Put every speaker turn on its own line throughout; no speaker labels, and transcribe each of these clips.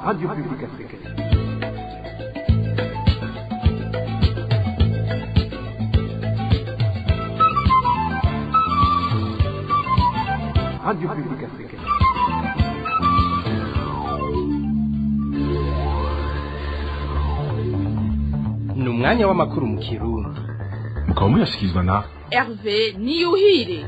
Radio Publique Africaine. Radio Publique Africaine.
Ni umwanya w'amakuru mu Kirundi.
Mukaba muyashyikirizwa na
Hervé Niyuhire.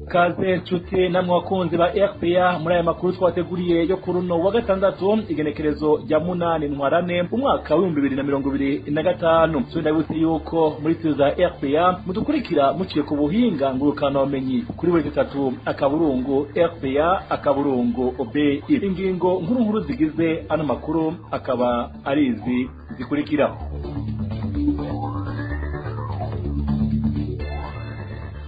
Kaze nshuti namwe bakunzi ba RPA muri aya makuru twateguriye yo kuri uno wa gatandatu, igenekerezo rya 8 Ntwarane umwaka w'2025. Ndabutse yuko muri studio za RPA mudukurikira muciye ku buhinga ngurukana bumenyi kuri buri gatatu akaburungu RPA akaburungu OBI. Ingingo nkuru nkuru zigize ano makuru akaba ari izi zikurikira.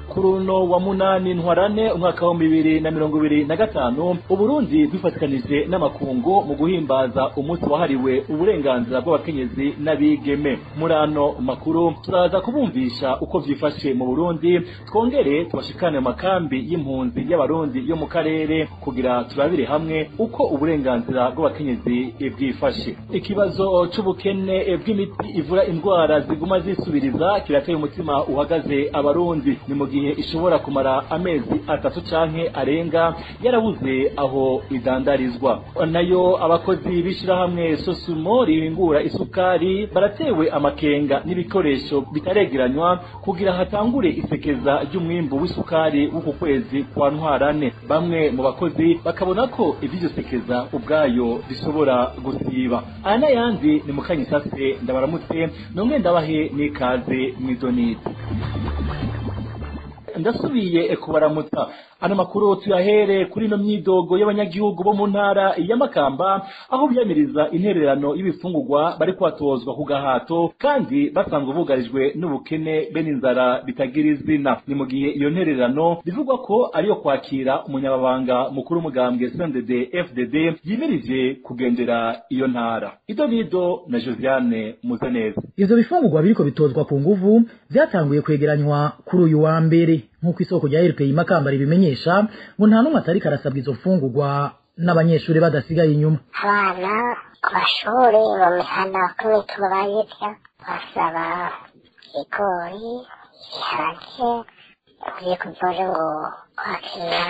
Kuruno wa 8 Ntwarane umwaka wa 2025, Uburundi bwifatikanije n'amakungu mu guhimbaza umunsi wahariwe uburenganzira bw'abakenyezi n'abigeme. Muri ano makuru turaza kubumvisha uko vyifashe mu Burundi, twongere tubashikane mu makambi y'impunzi y'Abarundi yo mu karere kugira turabire hamwe uko uburenganzira bw'abakenyezi bwifashe. Ikibazo c'ubukene bw'imiti ivura indwara ziguma zisubiriza kirateye umutima uhagaze Abarundi, ni mu gihe ishobora kumara amezi 3 canke arenga yarabuze aho idandarizwa. Nayo abakozi b'ishirahamwe Sosumo rihingura isukari baratewe amakenga n'ibikoresho bitaregeranywa kugira hatangure isekeza ry'umwimbu w'isukari w'uku kwezi kwa Ntwarane. Bamwe mu bakozi bakabona ko ivy'iryo sekeza ubwayo rishobora gusiba. Aya n'ayandi ni mukanyisase, ndabaramutse nongere ndabahe n'ikaze mw'idonite. Ndasubiye kubaramutsa. Ano makuru tuyahere kuri ino myidogo y'abanyagihugu bo mu ntara ya Makamba, aho biyamiriza intererano y'ibifungurwa bari kwatozwa ku gahato kandi basanzwe bugarijwe n'ubukene be n'inzara bitagira izina. Ni mu gihe iyo ntererano bivugwa ko ariyo kwakira umunyababanga mukuru w'umugambwe CNDD FDD yimirije kugendera iyo ntara. Idonido na Josiane Muzaneza.
Ivyo bifungurwa biriko bitozwa ku nguvu vyatanguye kwegeranywa kuri uyu wa mbere, nk'uko isoko rya RPI Makamba ribimenyesha, ngo nta n'umwe atariko arasabwa izo mfungurwa n'abanyeshuri badasigaye inyuma.
Abana ku mashuri mu mihana bakuru bayirya, basaba ibigori, ibiharage, ugiye kuzoja ngo kwakira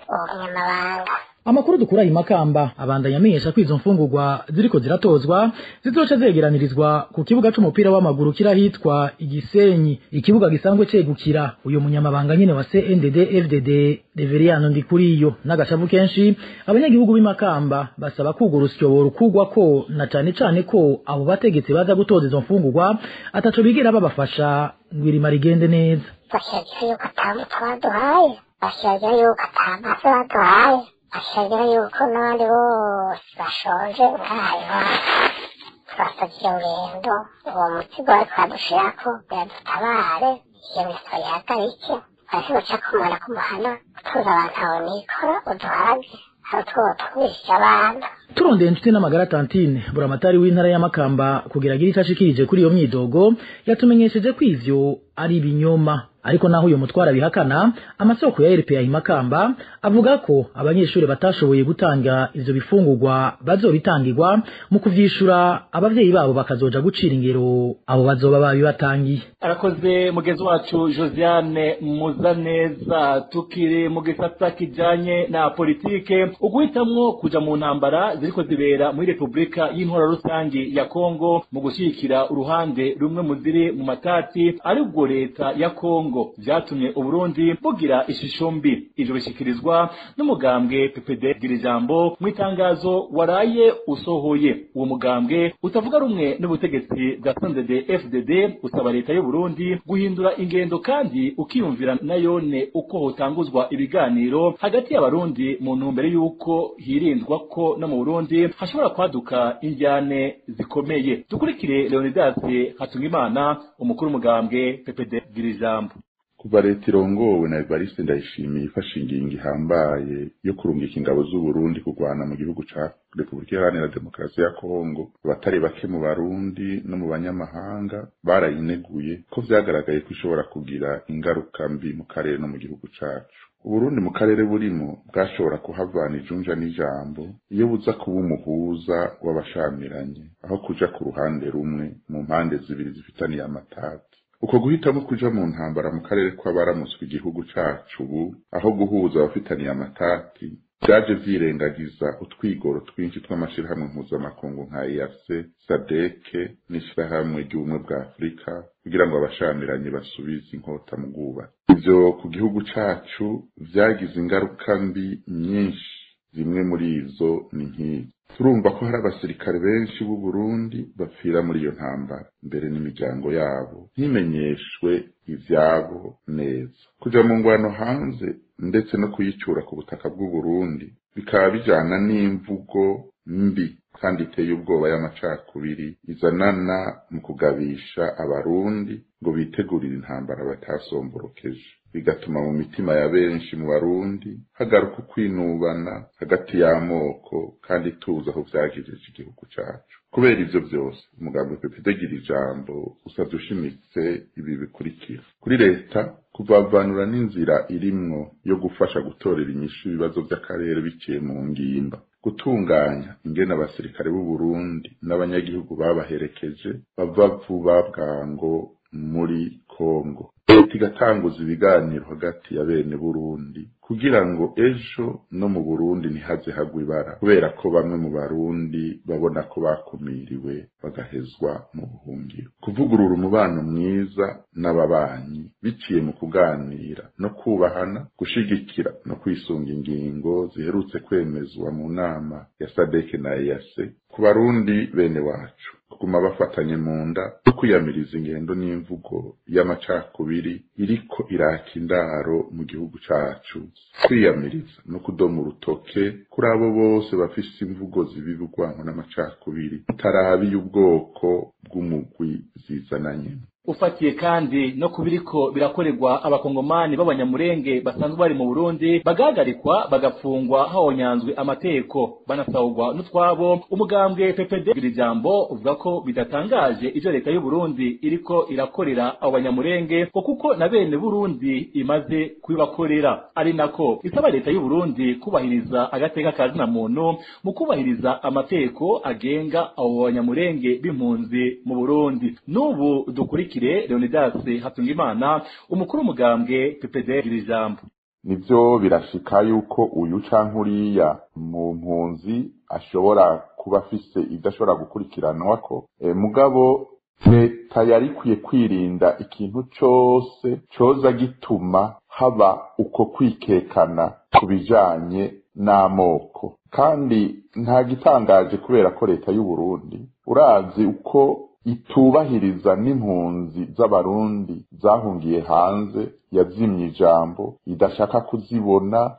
umunyamabanga.
Amakuru dukura i Makamba abandanya amenyesha ko izo mfungurwa ziriko ziratozwa zizoca zegeranirizwa ku kibuga c'umupira w'amaguru kirahitwa Igisenyi, ikibuga gisanzwe cegukira uyu munyamabanga nyene wa CNDD FDD Reveriyano Ndikuriyo. N'agashavu kenshi abanyagihugu b'i Makamba basaba kugura urusyo rukugwa ko na cane cane ko abo bategetsi baza gutoza izo mfungurwa ataco bigera babafasha ngo irima rigende neza.
Bashagira yuko ata muti baduhaye, bashagira yuko ata mafi baduhaye, bashagira yuko n'abandi bose bashonje ngaha iwacu. Turasavye iyo ngendo, uwo muzigo bariko badushirako biradutabare, iyo misoro ihagarike, bareke guca kumara ku muhana, gutuza abantu aho nikora uduharage, hari utwo tugurishije abana.
Turondeye inshuti n'amagara Tantine buramatari w'intara ya Makamba kugira agire ico ashikirije kuri iyo myidogo, yatumenyesheje ko ivyo ari ibinyoma. Ariko naho uyo mutwara bihakana, amasoko ya RPA Makamba avuga ko abanyeshuri batashoboye gutanga ivyo bifungurwa bazobitangirwa mu kuvyishura, abavyeyi babo bakazoja gucira ingero abo bazoba babibatangiye.
Arakoze mugenzi wacu Josiane Muzaneza. Tukiri mu gisata kijanye na politike, uguhitamwo kuja mu ntambara ziriko zibera muri Republika y'Intwaro Rusangi ya Kongo mu gushigikira uruhande rumwe mu ziri mu matati aribwo leta ya Kongo vyatumye Uburundi bugira ishusho mbi. Ivyo bishikirizwa n'umugambwe PPD Girijambo mu itangazo waraye usohoye. Uwo mugambwe utavuga rumwe n'ubutegetsi bwa CNDD FDD usaba leta y'u Burundi guhindura ingendo kandi ukiyumvira nayone uko hotanguzwa ibiganiro hagati y'Abarundi mu ntumbero y'uko hirindwa ko no mu Burundi hashobora kwaduka injyane zikomeye. Dukurikire Leonidas Hatungimana, umukuru w'umugambwe PPD Girijambo.
Kuva leta irongowe na Evariste Ndayishimiye ifashe ingingo ihambaye yo kurungika ingabo z'Uburundi kurwana mu gihugu ca Republika Iharanira Demokarasi ya Kongo, abatari bake mu Barundi no mu banyamahanga barayineguye ko vyagaragaye ko ishobora kugira ingaruka mbi mu karere no mu gihugu cacu. Uburundi mu karere burimo bwashobora kuhavana ijunja n'ijambo iyo buza kuba umuhuza w'abashamiranye, aho kuja ku ruhande rumwe mu mpande zibiri zifitaniye amatati. Uko guhitamo kuja mu ntambara mu karere kw'abaramutswe igihugu cacu ubu, aho guhuza abafitaniye amatati, vyaje vyirengagiza utwigoro twinshi tw'amashirahamwe mpuzamakungu nka EAC, SADC n'ishirahamwe ry'ubumwe bwa Afurika kugira ngo abashamiranye basubize inkota mu bwubatsi. Ivyo ku gihugu cacu vyagize ingaruka mbi nyinshi, zimwe muri izo ni nk'izi. Turumva ko hari abasirikare benshi b'u Burundi bapfira muri iyo ntambara, mbere n'imiryango yabo ntimenyeshwe ivyabo neza. Kuja mu ngwano hanze ndetse no kuyicura ku butaka bw'u Burundi bikaba bijana n'imvugo mbi kandi iteye ubwoba y'amacakubiri izanana mu kugabisha abarundi ngo bitegurire intambara batasomborokeje, bigatuma mu mitima ya benshi mu barundi hagaruka ukwinubana hagati y'amoko kandi tuzi aho vyagejeje igihugu cacu. Kubera ivyo vyose, umugambi PPD gira ijambo usavye ushimitse ibi bikurikira: kuri leta kuvavanura n'inzira irimwo yo gufasha gutorera inyishu ibibazo vy'akarere biciye mu ngimba, gutunganya ingene abasirikare b'u Burundi n'abanyagihugu babaherekeje bava vuba bwango muri Kongo. Leta igatanguza ibiganiro hagati ya bene Burundi kugira ngo ejo no mu Burundi ntihaze hagwa ibara, kubera ko bamwe mu Barundi babona ko bakumiriwe bagahezwa mu buhungiro. Kuvugurura umubano mwiza n'ababanyi biciye mu kuganira no kubahana, gushigikira no kwisunga ingingo ziherutse kwemezwa mu nama ya SADC na EAC. Ku Barundi bene wacu, kuguma bafatanye mu nda no kwiyamiriza ingendo n'imvugo y'amacakubiri iriko iraka indaro mu gihugu cacu, kwiyamiriza no kudoma urutoke kuri abo bose bafise imvugo zibibugwanko n'amacakubiri utarabiye ubwoko bw'umugwi zizananye.
Ufatiye kandi no kubiriko birakorerwa abakongomani b'abanyamurenge basanzwe bari mu Burundi, bagahagarikwa bagafungwa hahonyanzwe amateko banasahurwa n'utwabo. Umugambwe PPD gira ijambo uvuga ko bidatangaje ivyo leta y'u Burundi iriko irakorera abo banyamurenge, ngo kuko na bene Burundi imaze kubibakorera, ari nako isaba leta y'u Burundi kubahiriza agateka ka zina muntu mu kubahiriza amateko agenga abo banyamurenge b'impunzi mu Burundi. N'ubu dukurikire Leonidas Hatungimana, umukuru w'umugambwe PPD gira ijambo.
Nivyo birashika yuko uyu canke uriya mu mpunzi ashobora kuba afise ivyo ashobora gukurikiranwako, mugabo leta yari ikwiye kwirinda ikintu cose coza gituma haba uko kwikekana ku bijanye n'amoko. Kandi nta gitangaje kubera ko leta y'u Burundi urazi uko itubahiriza n'impunzi z'abarundi zahungiye hanze, yazimye ijambo, idashaka kuzibona,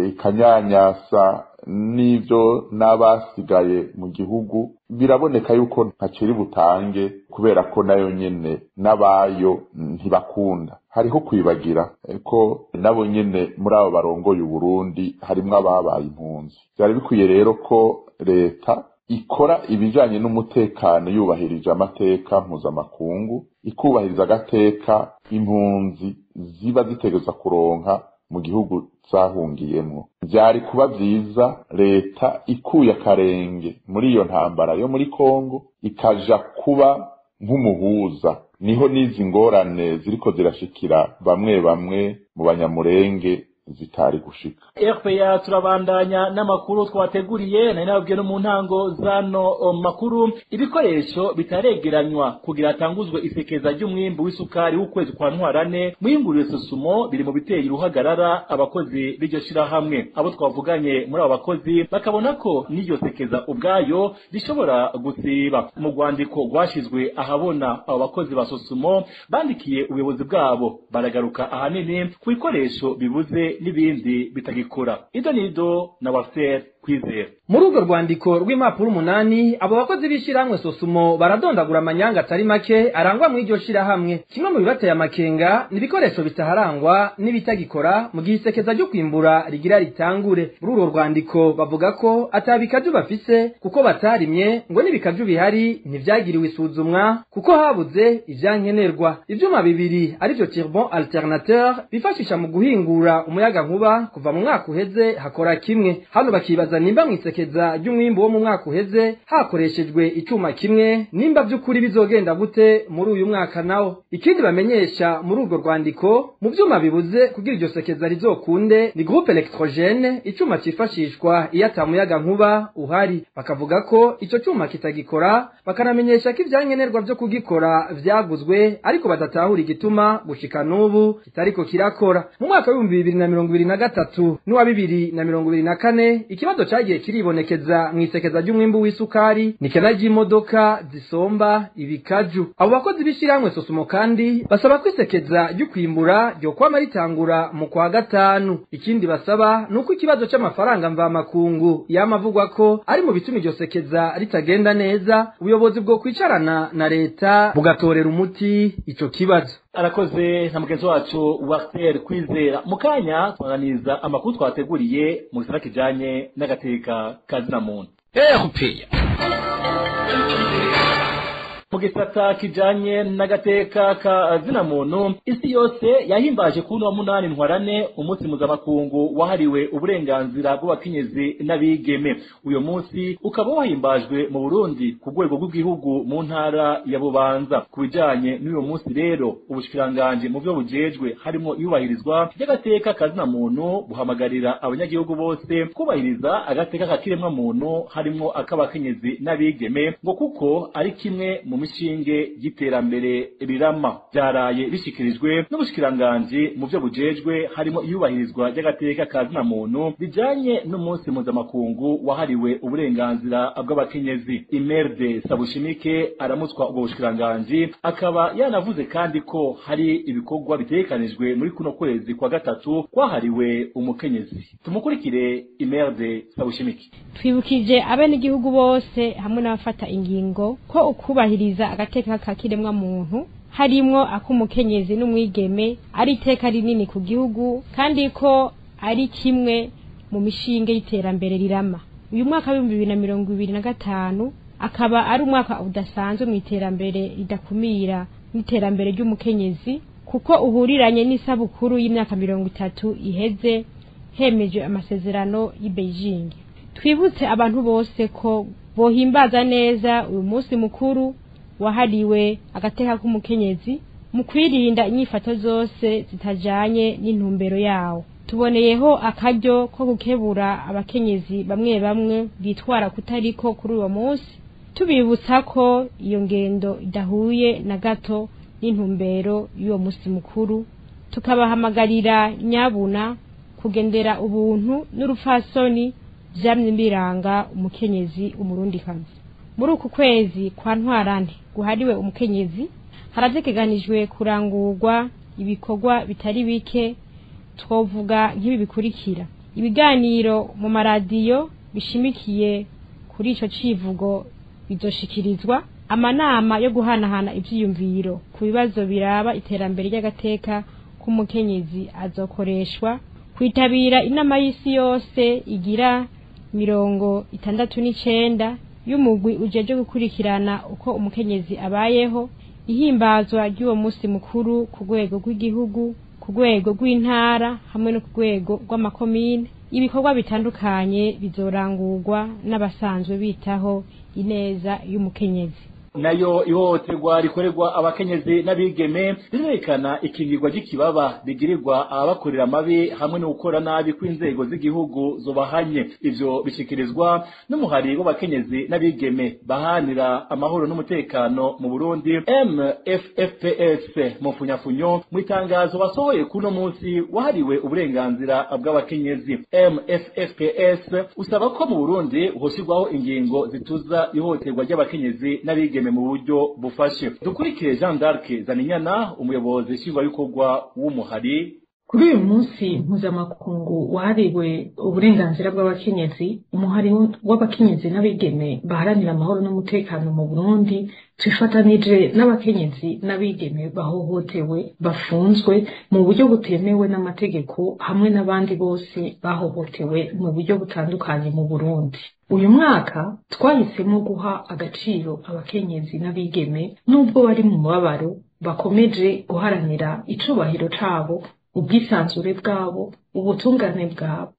ikanyanyasa n'ivyo n'abasigaye mu gihugu. Biraboneka yuko ntakiri butange kubera ko nayo nyene n'abayo ntibakunda. Hariho kwibagira ko nabo nyene muri abo barongoye Uburundi harimwo ababaye impunzi. Vyari bikwiye rero ko leta ikora ibijanye n'umutekano yubahirije amateka mpuzamakungu, ikubahiriza agateka impunzi ziba zitegerezwa kuronka mu gihugu zahungiyemwo. Vyari kuba vyiza leta ikuye akarenge muri iyo ntambara yo muri Kongo ikaja kuba nk'umuhuza, niho n'izi ngorane ziriko zirashikira bamwe bamwe mu banyamurenge zitari gushika.
RPA turabandanya n'amakuru twateguriye, nari nababwiye no mu ntango zano makuru ibikoresho bitaregeranywa kugira hatanguzwe isekeza ry'umwimbu w'isukari w'ukwezi kwa ntwarane mwingurire Sosumo biri mu biteye uruhagarara abakozi b'iryo shirahamwe. Abo twavuganye muri abo bakozi bakabona ko n'iryo sekeza ubwayo rishobora gusiba. Mu rwandiko rwashizwe ahabona, abo bakozi ba Sosumo bandikiye ubuyobozi bwabo baragaruka ahanini ku bikoresho bibuze n'ibindi bitagikora. Ido nido na Wafer Kwizera.
Muri urwo rwandiko rw'impapuro 8 abo bakozi b'ishirahamwe Sosumo baradondagura amanyanga atari make arangwa mu iryo shirahamwe. Kimwe mu bibateye amakenga ni ibikoresho bitaharangwa n'ibitagikora mu gihe isekeza ryo kwimbura rigira ritangure. Muri urwo rwandiko bavuga ko atabikaju bafise kuko batarimye, ngo n'ibikaju bihari ntivyagiriwe isuzumwa kuko habuze ivyankenerwa. Ivyuma bibiri arivyo turbon alternateur bifashisha mu guhingura umuyaga nkuba kuva mu mwaka uheze hakora kimwe. Hano bakibaza nimba mwisekeza ry'umwimbu wo mu mwaka uheze hakoreshejwe icuma kimwe, nimba by'ukuri bizogenda gute muri uyu mwaka nawo. Ikindi bamenyesha muri urwo rwandiko mu vyuma bibuze kugira iryo sekeza rizokunde ni groupe électrogène, icuma cifashishwa iyo atamuyaga nkuba uhari. Bakavuga ko ico cuma kitagikora, bakanamenyesha ko ivyankenerwa vyo kugikora vyaguzwe ariko badatahura igituma gushika n'ubu kitariko kirakora. Mu mwaka w'ibihumbi 2023 n'uwa 2024 ikibazo cagiye kiribonekeza mwisekeza ry'umwimbu w'isukari ni kena ry'imodoka zisomba ibikaju. Abo bakozi b'ishirahamwe Sosumo kandi basaba kwisekeza ry'ukwimbura ryo kwama ritangura mu kwa gatanu. Ikindi basaba nuko ikibazo c'amafaranga mvamakungu yamavugwa ko ari mu bituma iryo sekeza ritagenda neza, ubuyobozi bwo kwicarana na leta bugatorera umuti ico kibazo.
Arakoze na mugenzi wacu Walter Kwizera. Mukanya twaganiza amakuru twateguriye mu gisata kijanye n'agateka kazina muntu. Mu gisata kijanye n'agateka kazina muntu, isi yose yahimbaje kuno wa 8 ntwarane umunsi mpuzamakungu wahariwe uburenganzira bw'abakenyezi n'abigeme. Uyo munsi ukaba wahimbajwe mu Burundi ku rwego rw'igihugu mu ntara ya Bubanza. Ku bijanye n'uyo munsi rero, ubushikiranganje mu byo bujejwe harimo iyubahirizwa ry'agateka kazina muntu buhamagarira abanyagihugu bose kubahiriza agateka kakiremwa muntu harimo ak'abakenyezi n'abigeme, ngo kuko ari kimwe mu mishinge y'iterambere rirama. Byaraye bishikirijwe n'ubushikiranganje mu byo bujejwe harimo iyubahirizwa ry'agateka kazina muntu bijanye n'umunsi mpuzamakungu wahariwe uburenganzira bw'abakenyezi. Imerde Sabushimike aramutswa ubwo bushikiranganje akaba yanavuze kandi ko hari ibikorwa bitegekanijwe muri kuno kwezi kwa gatatu kwahariwe umukenyezi. Tumukurikire Imerde Sabushimike.
Twibukije abenegihugu bose hamwe n'abafata ingingo ko ukubahiriza agateka kakiremwa muntu harimwo akumukenyezi n'umwigeme ari iteka rinini ku gihugu, kandi ko ari kimwe mu mishinge y'iterambere rirama. Uyu mwaka wa 2025 akaba ari umwaka udasanzwe mu iterambere ridakumira n'iterambere ry'umukenyezi, kuko uhuriranye n'isabukuru y'imyaka 30 iheze hemejwe amasezerano y'i Beijing. Twibutse abantu bose ko bohimbaza neza uyu munsi mukuru wahariwe agateka k'umukenyezi mu kwirinda inyifato zose zitajanye n'intumbero yawo. Tuboneyeho akaryo ko gukebura abakenyezi bamwe bamwe bitwara kutariko kuri uwo munsi, tubibutsa ko iyo ngendo idahuye na gato n'intumbero y'uwo munsi mukuru, tukabahamagarira nyabuna kugendera ubuntu n'urupfasoni vyamye biranga umukenyezi umurundikazi. Muri uku kwezi kwa ntwarante guhariwe umukenyezi harategekanijwe kurangurwa ibikorwa bitari bike, twovuga nk'ibi bikurikira: ibiganiro mu maradiyo bishimikiye kuri ico civugo bizoshikirizwa, amanama yo guhanahana ivyiyumviro ku bibazo biraba iterambere ry'agateka k'umukenyezi azokoreshwa, kwitabira inama y'isi yose igira 69 y'umugwi ujeje gukurikirana uko umukenyezi abayeho, ihimbazwa ry'uwo munsi mukuru ku rwego rw'igihugu, ku rwego rw'intara hamwe no ku rwego rw'amakomine. Ibikorwa bitandukanye bizorangurwa n'abasanzwe bitaho ineza y'umukenyezi.
Nayo ihohoterwa rikorerwa abakenyezi n'abigeme rirerekana ikingirwa ry'ikibaba rigirirwa ababakorera amabi hamwe no gukora nabi kw'inzego z'igihugu zobahanye. Ivyo bishikirizwa n'umuhari w'abakenyezi n'abigeme bahanira amahoro n'umutekano mu Burundi MFFPS mu funyafunyo, mu itangazo basohoye kuno munsi wahariwe uburenganzira bw'abakenyezi. MFFPS usaba ko mu Burundi hoshirwaho ingingo zituza ihohoterwa ry'abakenyezi n'abigeme mu buryo bufashe. Dukurikire Jean d'Arc Zaninyana, umuyobozi nshingwabikorwa w'umuhari.
Kuri uyu munsi mpuzamakungu wahariwe uburenganzira bw'abakenyezi, umuhari w'abakenyezi n'abigeme baharanira amahoro n'umutekano mu Burundi twifatanije n'abakenyezi n'abigeme bahohotewe, bafunzwe mu buryo butemewe n'amategeko hamwe n'abandi bose bahohotewe mu buryo butandukanye mu Burundi. Uyu mwaka twahisemo guha agaciro abakenyezi n'abigeme nubwo bari mu mubabaro, bakomeje guharanira icubahiro cabo, ubwisanzure bwabo, ubutungane bwabo.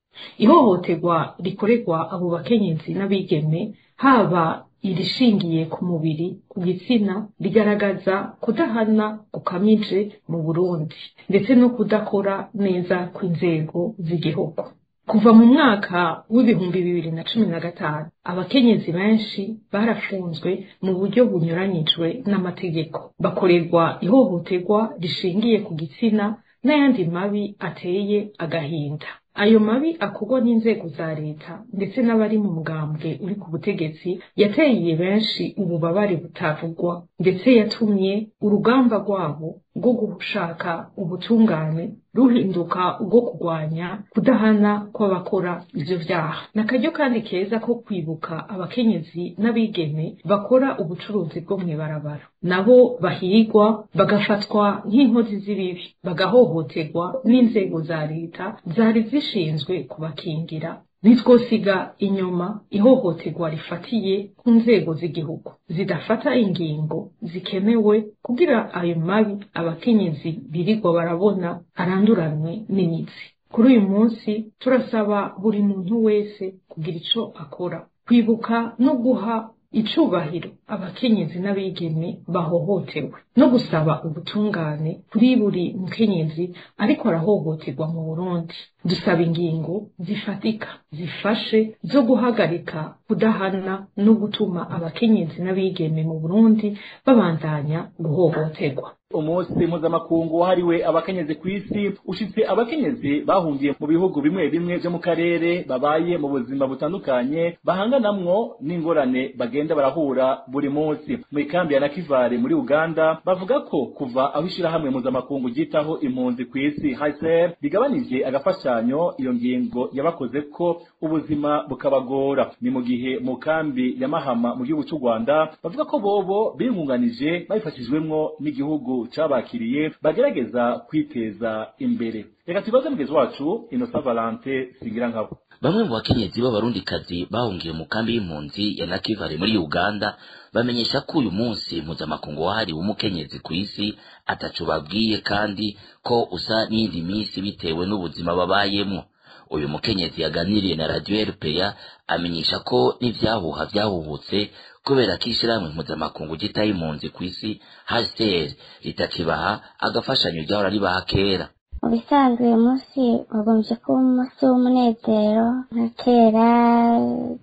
Ihohoterwa rikorerwa abo bakenyezi n'abigeme, haba irishingiye ku mubiri, ku gitsina, rigaragaza kudahana gukamije mu Burundi ndetse no kudakora neza kw'inzego z'igihugu. Kuva mu mwaka w'2015, abakenyezi benshi barafunzwe mu buryo bunyuranyijwe n'amategeko, bakorerwa ihohoterwa rishingiye ku gitsina n'ayandi mabi ateye agahinda. Ayo mabi akorwa n'inzego za leta ndetse n'abari mu mugambwe uri ku butegetsi yateye benshi ububabare butavugwa, ndetse yatumye urugamba rwabo rwo gushaka ubutungane ruhinduka urwo kurwanya kudahana kw'abakora ivyo vyaha. Ni akaryo kandi keza ko kwibuka abakenyezi n'abigeme bakora ubucuruzi bwo mw'ibarabara, nabo bahigwa bagafatwa nk'inkozi z'ibibi, bagahohoterwa n'inzego za leta zari zishinzwe kubakingira. Ntitwosiga inyuma ihohoterwa rifatiye ku nzego z'igihugu zidafata ingingo zikenewe kugira ayo mabi abakenyezi birirwa barabona aranduranwe n'imitsi. Kuri uyu munsi turasaba buri muntu wese kugira ico akora, kwibuka no guha icubahiro abakenyezi n'abigeme bahohotewe, no gusaba ubutungane kuri buri mukenyezi ariko arahohoterwa mu Burundi. Dusaba ingingo zifatika zifashe zo guhagarika kudahana no gutuma abakenyezi n'abigeme mu Burundi babandanya guhohoterwa.
Umunsi mpuzamakungu wahariwe abakenyezi ku isi ushitse abakenyezi bahungiye mu bihugu bimwe bimwe vyo mu karere babaye mu buzima butandukanye, bahanganamwo n'ingorane bagenda barahura buri munsi. Mu ikambi ya Nakivale muri Uganda bavuga ko kuva aho ishirahamwe mpuzamakungu ryitaho impunzi ku isi HCR rigabanije agafashanyo, iyo ngingo yabakoze ko ubuzima bukabagora. Ni mu gihe mu kambi ya Mahama mu gihugu c'u Rwanda bavuga ko bobo bingunganije babifashijwemwo n'igihugu cabakiriye, bagerageza kwiteza imbere. Reka tubaze mugenzi wacu Innocent Valente Singirankabo.
Bamwe mu bakenyezi b'abarundikazi bahungiye mu kambi y'impunzi ya Nakivale muri Uganda bamenyesha ko uyu munsi mpuzamakungu wahariwe umukenyezi ku isi ataco babwiye, kandi ko usa n'iyindi minsi bitewe n'ubuzima babayemwo. Uyu mukenyezi yaganiriye na Radio RPA amenyesha ko n'ivyahuha vyahuhutse kubera ko ishirahamwe mpuzamakungu ryitaye impunzi ku isi HCR ritakibaha agafashanyo ryahora ribaha kera.
Mu bisanzwe uyu munsi wagombye kuba umunsi w'umunezero nka kera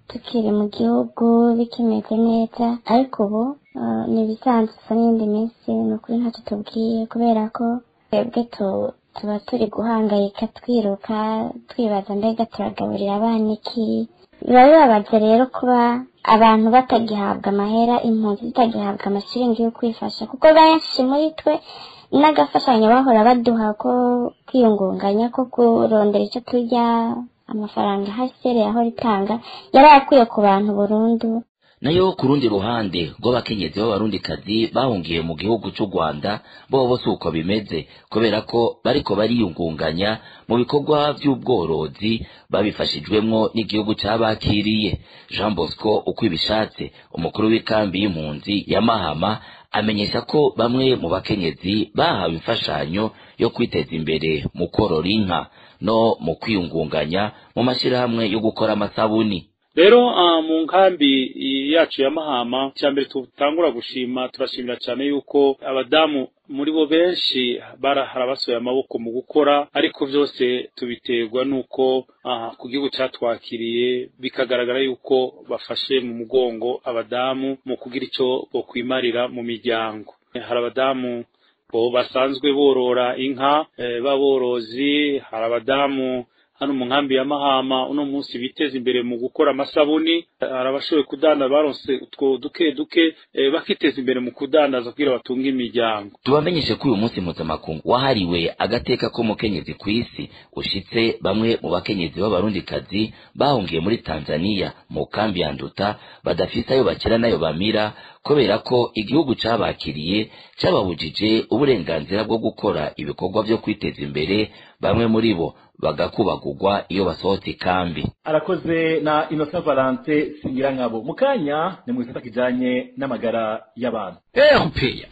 tukiri mu gihugu bikimeze neza, ariko ubu ni ibisanzwe usa n'iyindi minsi. Ni ukuri ntacyo tubwiye, kubera ko twebwe tuba turi guhangayika, twiruka, twibaza mbega turagaburira abana iki. Biba bibabaje rero kuba abantu batagihabwa amahera, impunzi zitagihabwa amashiringi yo kwifasha, kuko benshi muri twe n'agafashanyo bahora baduha ko kwiyungunganya, ko kurondera icyo turya, amafaranga HCR yahora itanga yarayakuye ku bantu burundu.
Nayo ku rundi ruhande rw'abakenyezi b'abarundikazi bahungiye mu gihugu c'u Rwanda, bobo si uko bimeze, kubera ko bariko bariyungunganya mu bikorwa vy'ubworozi babifashijwemwo n'igihugu cabakiriye. Jean Bosco uko ibishatse, umukuru w'ikambi y'impunzi ya Mahama, amenyesha ko bamwe mu bakenyezi bahawe imfashanyo yo kwiteza imbere mu korora inka no mu kwiyungunganya mu mashirahamwe yo gukora amasabuni.
Rero mu nkambi yacu ya Mahama, cyambere tutangura gushima, turashimira cyane yuko abadamu muri bo benshi barabasoye amaboko mu gukora, ariko byose tubiterwa nuko ku gihugu cyatwakiriye bikagaragara yuko bafashe mu mugongo abadamu mu kugira icyo bokwimarira mu miryango. Hari abadamu bo basanzwe borora inka, baborozi, hari abadamu hano mu nkambi ya Mahama uno munsi biteza imbere mu gukora amasabuni, arabashoboye kudandaza baronse utwo duke duke bakiteza imbere mu kudandaza kugira batunge imiryango.
Tubamenyeshe ko uyu munsi mpuzamakungu wahariwe agateka k'umukenyezi kw'isi ushitse bamwe mu bakenyezi b'abarundikazi bahungiye muri Tanzania mu kambi ya Nduta badafise ayo bakira nayo bamira, kubera ko igihugu cabakiriye cababujije uburenganzira bwo gukora ibikorwa vyo kwiteza imbere, bamwe muri bo bagakubagurwa iyo basohotse ikambi.
Arakoze na Innocent Valente Singirankabo. Mukanya ni mu gisata kijanye n'amagara y'abantu.
RPA.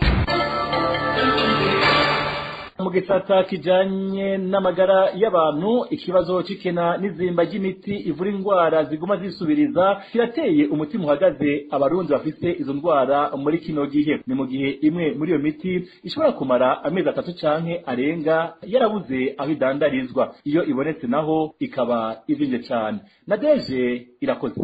Mu gisata kijanye n'amagara y'abantu, ikibazo c'ikena n'izimba ry'imiti ivura indwara ziguma zisubiriza kirateye umutima uhagaze abarundi bafise izo ndwara muri kino gihe. Ni mu gihe imwe muri iyo miti ishobora kumara amezi 3 canke arenga yarabuze aho idandarizwa, iyo ibonetse naho ikaba izimvye cane. Nadeje Irakoze.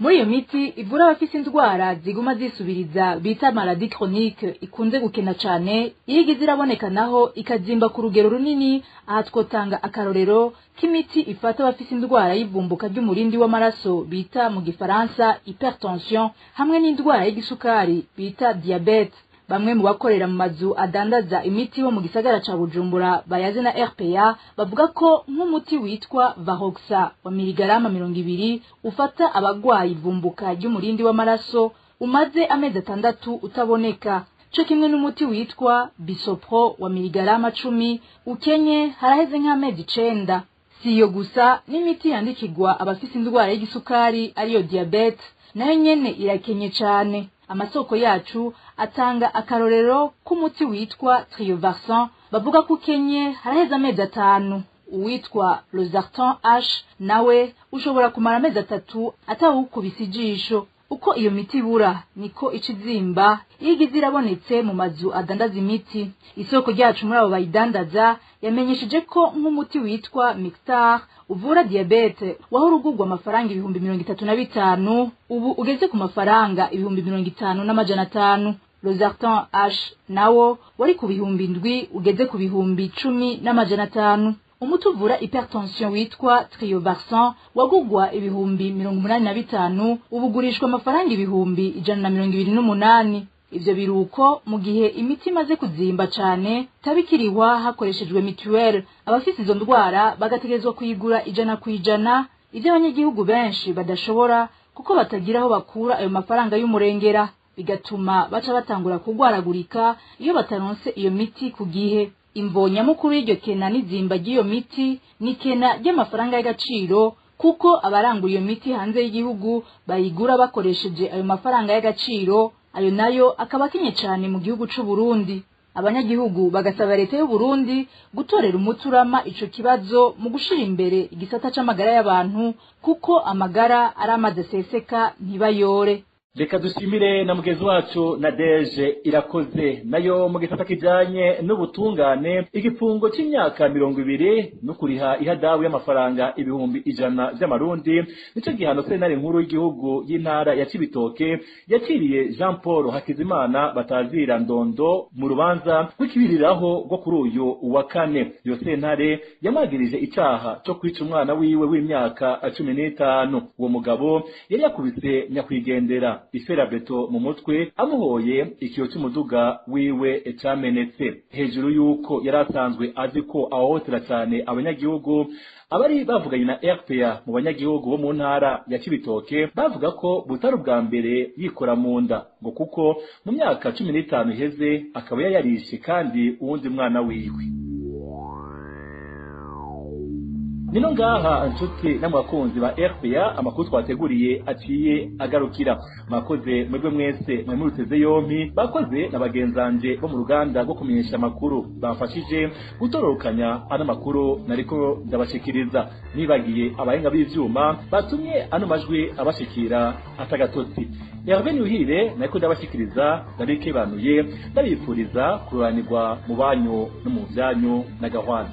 Muri iyo miti ivura abafise indwara ziguma zisubiriza bita maladie chronique ikunze gukena cane, iyo igize iraboneka naho ikazimba ku rugero runini. Aha twotanga akarorero k'imiti ifata abafise indwara y'ivumbuka ry'umurindi w'amaraso bita mu gifaransa hypertension, hamwe n'indwara y'igisukari bita diabète. Bamwe mu bakorera mu mazu adandaza imiti bo mu gisagara ca Bujumbura bayaze na RPA bavuga ko nk'umuti witwa Varoxa wa miligarama 20 ufata abagwayi ivumbuka ry'umurindi w'amaraso umaze amezi 6 utaboneka, co kimwe n'umuti witwa Bisopro wa miligarama 10 ukenye haraheze nk'amezi 9. Siyo gusa, n'imiti yandikirwa abafise indwara y'igisukari ariyo diabète nayo nyene irakenye cane. Amasoko yacu atanga akarorero k'umuti witwa Triovarsan bavuga ko ukenye haraheze amezi 5. Uwitwa Losartan H nawe ushobora kumara amezi 3 atawukubise ijisho. Uko iyo miti ibura niko icizimba iyo igize irabonetse mu mazu adandaza imiti. Isoko ryacu muri abo bayidandaza yamenyesheje ko nk'umuti witwa Mixtar uvura diabete wahora ugurwa amafaranga 35,000 ubu ugeze ku mafaranga 50,500. Losartan H nawo wari ku 7,000 ugeze ku 10,500. Umuti uvura hypertension witwa Triovarsan wagugwa 85,000 ubugurishwa amafaranga 128,000. Ivyo biruko mu gihe imiti imaze kuzimba cane tabikiriwa hakoreshejwe mituelle, abafise izo ndwara bagategerezwa kuyigura 100%, ivyo abanyagihugu benshi badashobora kuko batagira aho bakura ayo mafaranga y'umurengera, bigatuma baca batangura kugwaragurika iyo bataronse iyo miti ku gihe. Imvo nyamukuru y'iryo kena n'izimba ry'iyo miti ni kena ry'amafaranga y'agaciro, kuko abarangura iyo miti hanze y'igihugu bayigura bakoresheje ayo mafaranga y'agaciro, ayo nayo akaba akenye cane mu gihugu c'u Burundi. Abanyagihugu bagasaba leta y'u Burundi gutorera umuturama ico kibazo mu gushira imbere igisata c'amagara y'abantu, kuko amagara ari amazi aseseka ntibayore.
Reka dushimire na mugezi wacu na Deje Irakoze. Nayo mu gisata kijanye n'ubutungane, igifungo c'imyaka 20 no kuriha ihadabu y'amafaranga 100,000 vy'amarundi nico gihano sentare nkuru y'igihugu y'intara ya Cibitoke yakiriye Jean Paul Hakizimana batazira Ndondo mu rubanza rw'ikibiriraho rwo kuri uyu wa kane. Iyo sentare yamwagirije icaha co kwica umwana wiwe w'imyaka 15. Uwo mugabo yari yakubise nyakwigendera iferabeto mu mutwe amuhoye ikiyo cy'umuduga wiwe camenetse. Hejuru yuko yari asanzwe azi ko ahohotera cyane abanyagihugu, abari bavuganye na RPA mu banyagihugu bo mu ntara ya Cibitoke bavuga ko butari ubwa mbere yikora mu nda, ngo kuko mu myaka 15 iheze akaba yayarishe kandi uwundi mwana wiwe. Nino ngaha nshuti n'abakunzi ba RPA, amakuru twateguriye aciye agarukira. Mwakoze mwebwe mwese mwemuruteze yompi, bakoze na bagenzanje bo mu ruganda rwo kumenyesha amakuru bamfashije gutororokanya ano makuru nariko ndabashikiriza. Nibagiye abahinga b'ivyuma batumye ano majwi abashikira atagatotsi. Hervé Niyuhire nariko ndabashikiriza, ndabikebanuye, ndabifuriza kururanirwa mu banyu no mu vyanyu na gahwana.